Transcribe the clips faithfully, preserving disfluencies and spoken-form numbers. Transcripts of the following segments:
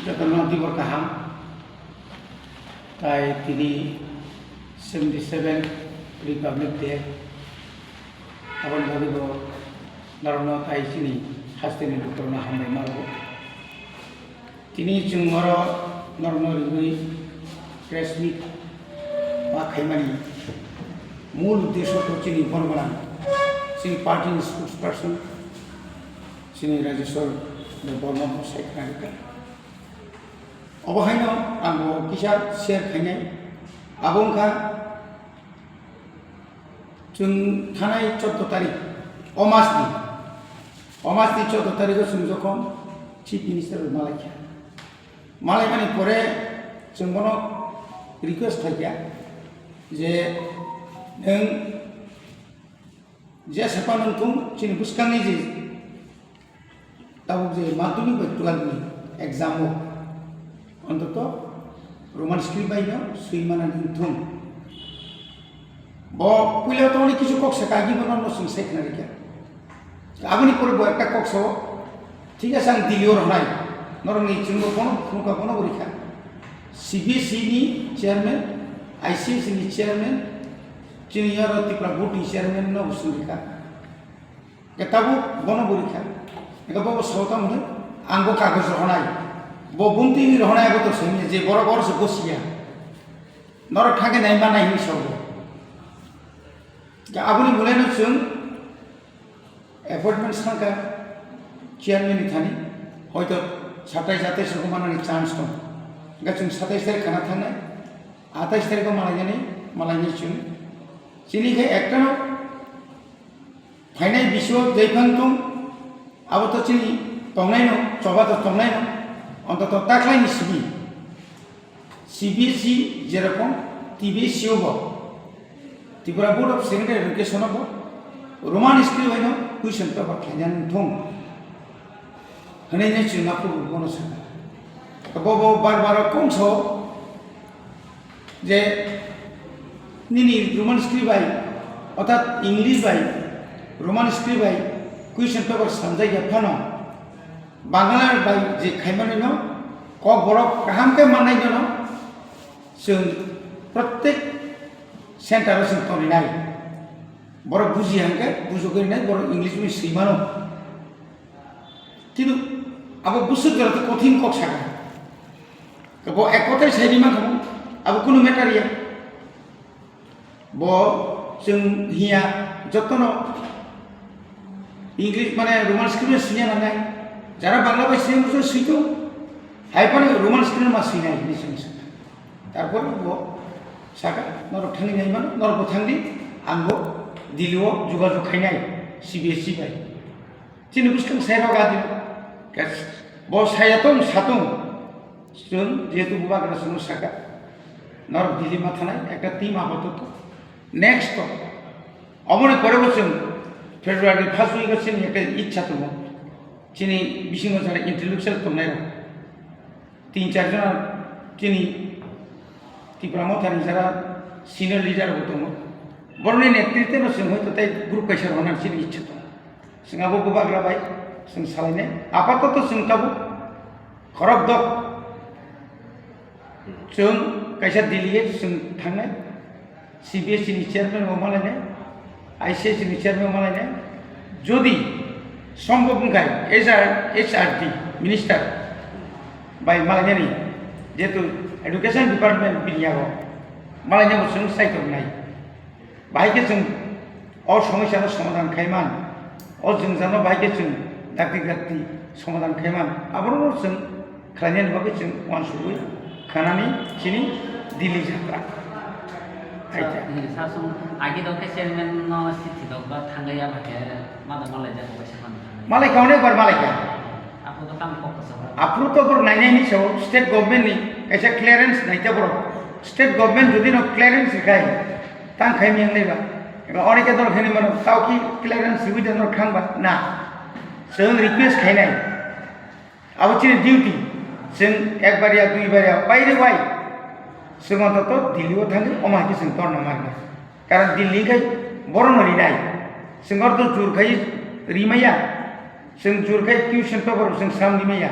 Jotono tibor kaham. Tai tini seventy seven Republic Day. Aboni bagwi bo norokno tai chini hasteni lukurokno hambai ma rwo. Tini chwng oro norokno riwi press meet ma khaimani mul uddesho to chini borok gwnang, chini party ni spokesperson, chini Rajeshwar Debbarma bo sai khna rwkha. Obo haino ang bo kisa share khainai. Abo wngkha chwng thanai chordo tarik, o mas ni, o mas ni chordo tarik o chwng jokhon Chief Minister bai malaikha. Malaimani pore chwng bono request khaikha je nwng je sepa nwng thung chini bwskangni je tabuk je madhyamik bai twelve ni exam o ontoto Roman script bai no swi manani wng thung. Bo puila tongni kisu kok saka agi bono no chwng sai khna rikha. Aboni pore bo ekta kok sao, thik ase ang Delhi o rwnai, norokni chwngbo bono phunukha bono bo rikha. C B S E ni chairman, I C S E ni chairman, chini oro Tripura board ni chairman no bo chwng rikha. Ke tabuk bono bo rikha. Eka bo sao tamo hwnwi ang bo kagoj rohonai. Bo bumtwi ni rohonai abo to simi je borok oro se gosiya. Norok thangke nai manai hwnwi sao bo. Ke aboni mulai no chwng appointment sangkha chairman ni thani, hoito satais atais rok manani chance tong. Hingkhe chwng satais tarik khana thangnai, atais tarik o malainani, malainai chwng. Chini khe ekta no phainai bisio jaiphang tong, abo to chini tongnai no, choba to tongnai no, ontoto taklai ni simi. C B S E jerokom T B S E o bo, Tripura Board of Secondary Education o bo Roman script bai no question paper khlainani thung hwnwi no chwng aphuru bono sakha. Bo bo bar bar o kung sao je nini Roman script bai, orthat English bai, Roman script bai question paper samjak ya phano, Bangla bai je khaimani no kok borok kaham khe mannai no chwng protek center o chwng toni nai. Borok buji hangkhe bujugwi nai, borok English bai swi mano. Kintu abo bwswk jora tei kothin kok saka. Bo ek kothai sai rima khamu, abo kunu matter ya. Bo chwng hiya jotono English mane Roman script no swiya nangnai. Jara Bangla bai swiya muchung switung. Hai phano Roman script no ma swinai hinwi chwng sakha. Tarpor bo saka norok thangwi nai mano, norok bo thangdi, ang bo Delhi o jogajog khainai C B S E bai. Chini bwskang sai rok adi. Bo saya tong, sa tong. Chwng jehetu bubagra chwngno saka, norok Delhi ma thanai, ekta team apatot. Next to, oboni pore bo chwng February first week o chini ekta ichha tongo. Chini bisingo jara intellectual tongnai rok. Tin char jona chini Tipra Mothani jara senior leader bo tongo. Borokni netritwe no chwng hoito tei group kaisa rwna chini ichha tongo. Chwng abo bubagra bai chwng salainai. Apatoto chwng tabuk khorok dok. Chwng kaisa delegate chwng thangnai. C B S E ni chairman bo malainai. I C S E ni chairman bo malainai. Jodi sombhob wngkha H R, H R D minister bai malainani, jehetu education department bini yago malainani bo chwng saitok nai. Bahai khe chwng o somosya no somadhan khai man, o jwngjal no bahai khe chwng dakti dakti somadhan khai man, aborok no chwng khlainani bagwi chwng uansugwi khanani chini Delhi jatra. Hai khe. Hmm, sasung agi dok khe chairman no sithi dok ba thangya ba khe ma da malai jak bai sa man. Malai kha, onek bar malai kha. Aphuru to tamo kok kwchak. Aphuru to bor nainai ni sao state government ni kaisa clearance naita borok. State government jodi no clearance rikhai, tang khai miyang nai ba. Eba oneke dol khani mano, tao ki clearance riwi de no khang ba? Na. Chwng request khainai. Abo chini duty. Chwng ekbar ya, duibar ya, bai re bai. Chwng ontoto Delhi o thangwi omo hai khe chwng torna marnai. Karon Delhi khai borokno rinai. Chwng ordo jur khai rimaya. Chwng jur khai question paper bo chwng sam rimaya.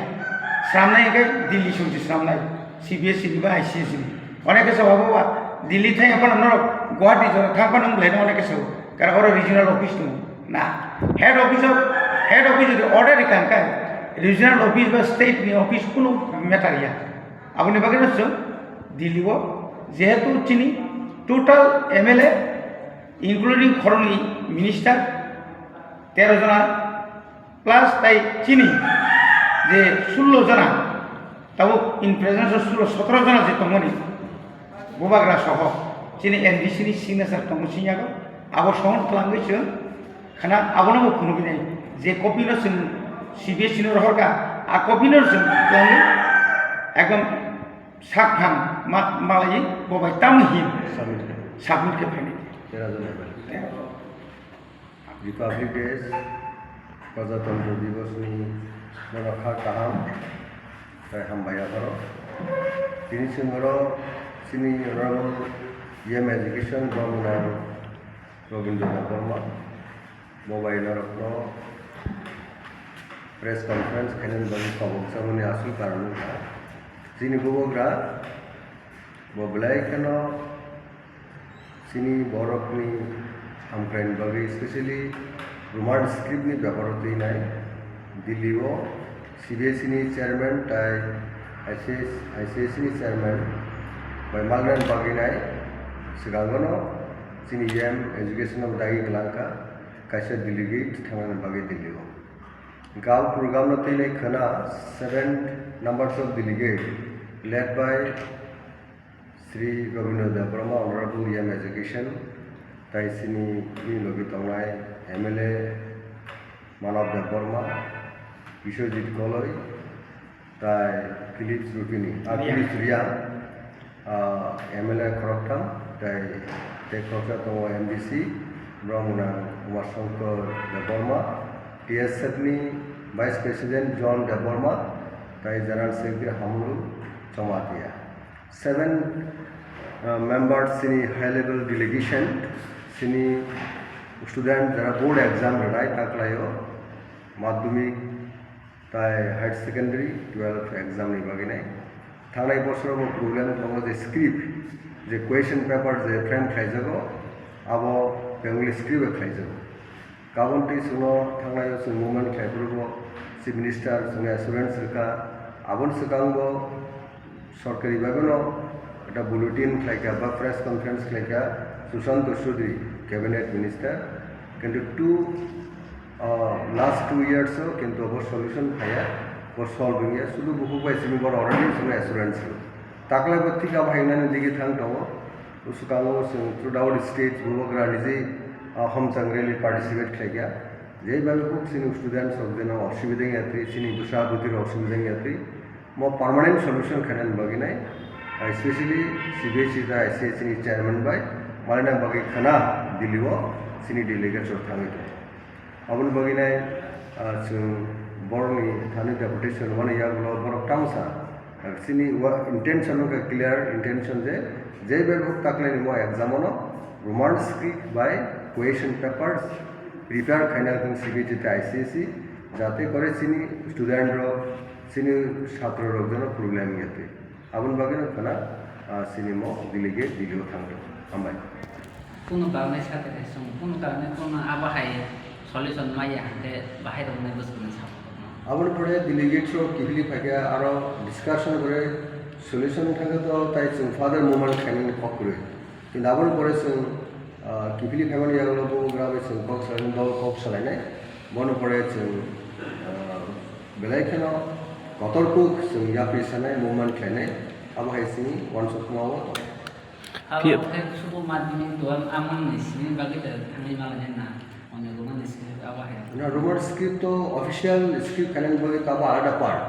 Sramnai hwnkhe Delhi songchi sramnai, C B S E ni ba I C S E ni. Onek khe sao abo ba Delhi thai aphano norok Guwahati jora thang phano wng belai no onek khe sao. Kara oro regional office tongo. Na, head office of, head office jodi order rikha hwnkhe regional office ba state ni office kunu matter ya. Aboni bagwi no chwng Delhi o jehetu chini total M L A including khoroknwi minister tero jona plus tai chini je sullo jona, tabuk in presence of sullo sotoro jona je tongmani bubagra soho chini N D C ni signature tongo sini yago, abo sohon twlangwi chwng khana abono bo phunugwi nai je copy no chwng C B S E no rohorkha, a copy no chwng twlangwi ekdom sak phang ma-, malai bo bai tamo hin submit khe phainai. Tera jona bai. Republic Day, Prajatantra Divas ni bono kha kaham tei hambai yapharo. Tini chwng oro chini Honorable E M Education Bongna Robindra Debbarma bo bai norokno press conference khainani bagwi kobok chamani aswk karon wngkha. Chini bubagra bo belai kheno chini borokni hamkraini bagwi, specially Roman script ni beparo twi nai Delhi o C B S E ni chairman tai I C S, I C S E ni chairman bai malnani bagwi nai swkango no chini E M education no dagi kwlangkha kaisa delegate thangnani bagwi Delhi o. Hwnkhe program no twi nai khwna seven numbers of delegate led by Shri Rabindra Debbarma, Honorable E M Education, tai chini bini logi tongnai M L A Manav Debbarma, Biswajit Goloi, tai Philips Rupini, ah, Riya. Philips Riya, ah, M L A khoroktham, tai, tei khoroksa tongo M D C, borok mwnang Kumar Shankar Debbarma, T S F ni Vice President John Debbarma, tai General Secretary Hamulu Chamatia. Seven, uh, members chini high level delegation, chini student jara board exam rwnai taklaio, madhyamik tai higher secondary, twelve exam ni bagwi nai. Thangnai bosoro bo problem tongo je script, je question paper je frame khlaijago, abo Bengali script bai khlaijago. Kabon twi chwngno thangnai o chwng movement khlai phuru bo Chief Minister chwngno assurance rwkha. Aboni swkang bo sorkari bai bono ekta bulletin khlaikha ba press conference khlaikha Sushanta Chaudhary, Cabinet Minister. Kintu two, ah, last two years o kintu bo solution phaiya, bo solve wngya, sudu bukhuk bai simi bono already chwngno assurance rw. Taklai bo thik abo hai wngnani digi thang tongo. Swkango chwng throughout state bubagra niji, ah, homchang rally participate khlaikha. Jei bai huk chini students rok jeno osubida wngya twi, chini bwsa bwtwi rok osubida wngya twi. Mo permanent solution khainani bagwi nai, ah, especially C B S E tei I C S E ni chairman bai malina bagwi khwna Delhi o chini delegates rok thangwi tongo. Aboni bagwi nai, ah, chwng borokni thani deputation mani yagulo borok tamsa, ah, chini wa-, intention wngkha clear intention je, je bai bo taklaini mo exam ono Roman script bai question papers prepare khaina thung C B S E tei I C S E, jate kore chini student rok, chini chhatro rok jeno problem ya twi. Aboni bagwi no khwna, ah, chini mo delegate Delhi o thang tongo. Hambai. Kunu karon sakhe chwng, kunu karon kunu abo hai solution maya hwnkhe bahai rok nai bwswk nai sabo. Aboni pore delegates rok kiphilwi phaikhe aro discussion gore solution thangkhe to tai chwng further movement khainani kok kwrwi. Kintu aboni pore chwng, ah, kiphilwi phaimani yagulo bubagra bai chwng kok salainai, dol kok salainai. Bono pore chwng, ah, belai kheno kotor kuk chwng yapri sanai, movement khlainai, abo hai chini uansukma o tongo. Abo Phiya- khe subo madhyamik duan amon ni simi bagwi ta thangwi malainai na, onyo duan ni simi abo hai. Na, Roman script to official script khainani bagwi to abo alada part.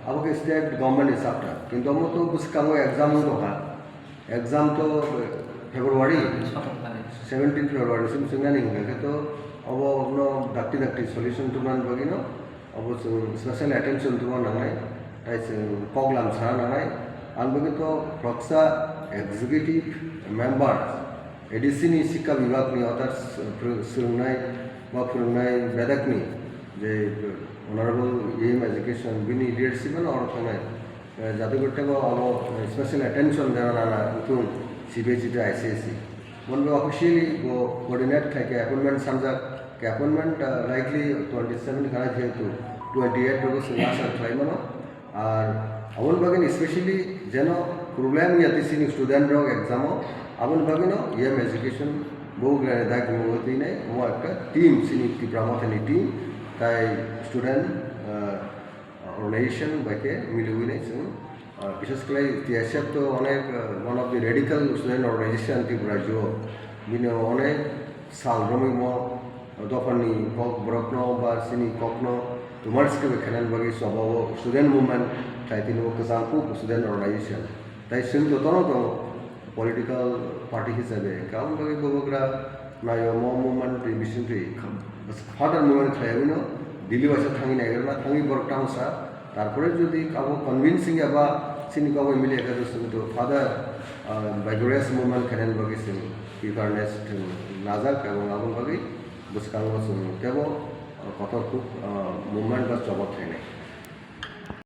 Abo khe state government ni chapter. Kintu omo to bwskango exam wng tongkha. Exam to February, sotor tarik. Seventeen February sim chwngnani hwnkha khe to obo no dakti dakti solution tubunani bagwi no obo chwng special attention tubuna nangnai, tai chwng kok lam sana nangnai. Ang bagwi to khoroksa executive member, A D C ni Sikha Vibhag ni others, uh, phwrwng-, swrwngnai ba phwrwngnai bedakni Je Honorable A M Education bini leadership ano oro thangnai, eh, jate kore tebo abo, eh, special attention dena nana wngthung C B S E tei I C S E. Mon bo officially bo coordinate khai khe appointment sanjak, khe appointment, ah, likely twenty seven khana jehetu twenty eight rogo chwng asha khlai mano. Ar aboni bagwi specially jeno problem ya tei chini student rok exam o, aboni bagwi no A M Education bo wngkha dagi mo twi nai mo ekta team chini Tipra Mothani team tai student, ah, organization bai khe miliwi nai chwng, ah, bishes khlai T S F to onek, ah, one of the radical student organization Tripura rajyo bini onek sal romwi mo dophani kok borokno ba chini kokno tumar sikhe khainani bagwi choba o student movement khlai tini o kwchang kuk student organization. Tai chwng jotono tongo political party hisabe. Aboni bagwi bubagra naio mo movement twi bisingtwi further movement khlai wino Delhi waisa thangwi naigrana thangwi borok tamo sa. Tarpore jodi abo convincing eba chini kok bai mili ekha chwng to further, ah, vigorous movement khainani bagwi chwng preparedness chwng najak ebong aboni bagwi bwskango chwng tebo, ah, kotor kuk, ah, movement ba choba khlainai.